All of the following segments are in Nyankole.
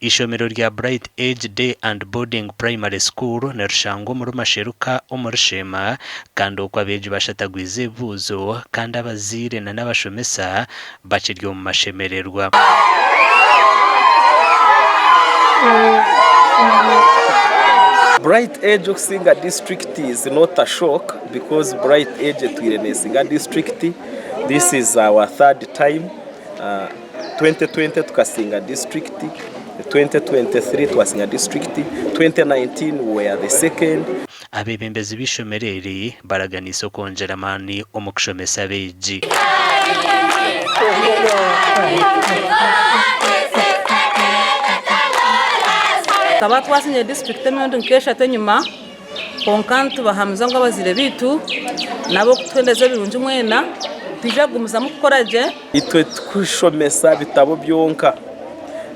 Eishomero rya Bright Age Day and Boarding Primary School nirishangwa omuri Masheruka omuri Sheema kandi okwo abeegi bashatagwize ebibuuzo kandi abazaire na n'abashomesa bakiri omu mashemererwa. Bright Age okusinga district is not a shock because Bright Age etwire nesinga district, this is our third time. 2020 tukasinga disiturikiti, 2023 twasinga disiturikiti, 2019 we were the second. Abeebembezi b'eishomero eri baraganiise okwongyera amaani omu kushomesa abeegi. Tukaba twasinyire disiturikiti emirundi nk'eshatu enyima kwonka nitubahamiza ngu abazaire baitu n'ab'okutwendeza ebirungi mwena nitwija kugumizamu kukora gye. Itwe tikushomesa bitabo byonka,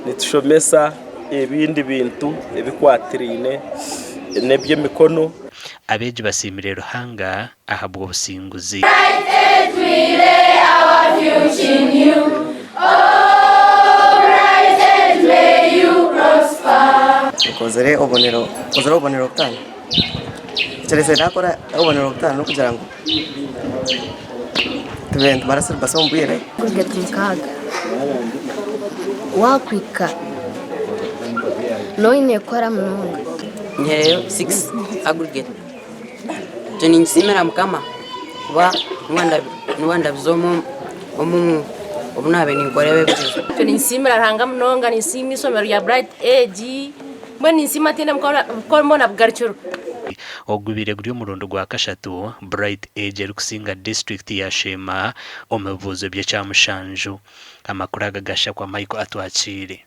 nitushomesa ebindi bintu ebikwatiraine n'eby'emikono. Abeegi basiimire Ruhanga ahabw'obusinguzi. Nkozire obubonero butaano. Ekireetsire naakora obubonero butaano n'okugira ngu tube nitumara siribasi omu bwire. Aggregate mukaaga. Waakuhika nooba oine kukora munonga. Nyihireyo 6 aggregate. Ekyo ninkisiimira Mukama kuba niwe andabize omu obu naabaire ninkora ebi ebigyezo. Ekyo ninsiimira Ruhanga munonga, ninsiima eishomero rya Bright Age, mbwenu ninsiima tihaine mbona bugarukiro. Ogubaire guri omurundi gwa kashatu Bright Age erikusinga disiturikiti ya Sheema omu bibuuzo by'ekyamushanju. Amakuru aga gashakwa Michael Atwakiire.